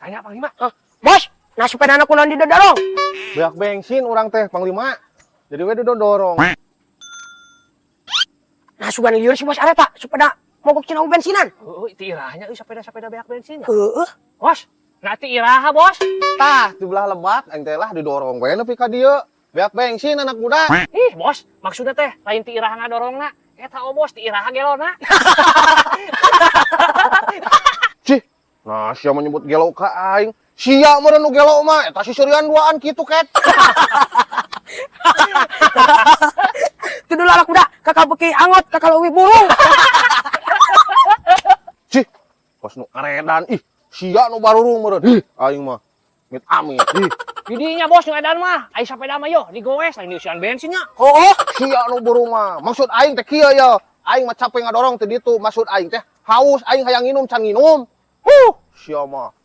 Tanya Panglima. Bos, nah sepedana kunaon didorong? Beak bensin urang teh, Panglima. Jadi we didorong. Nah, sugan lieur si bos areta, sepeda mogok cenah bensinan. Heeh, ti iraha nya euy sepeda-sepeda beak bensin. Heeh. Bos, nah ti iraha, Bos? Tah, di belah lebak aing teh lah didorong we nepi ka dieu. Beak bensin anak muda. Ih, Bos, maksudnya teh lain ti iraha ngadorongna. Eta oh, Bos, ti iraha gelona. Cih, nah sia menyebut gelo ka aing. Sia meureun nu gelo mah eta sisirian duaan kitu ket. Itu dulu anak muda, kakak beki angot, kakak leuwih burung. Cih, kos nu aredan ih, sia nu barurung meureun. Ih, aing mah mit amit. Ih, Didinya bos nu edan mah, ai sepeda mah yo digoes lain diusian bensinnya. Oh, sia nu burung mah. Maksud aing teh kieu ya. Aing mah capek ngadorong teh ditu. Maksud aing teh haus, aing hayang nginum can nginum. Huh, sia mah.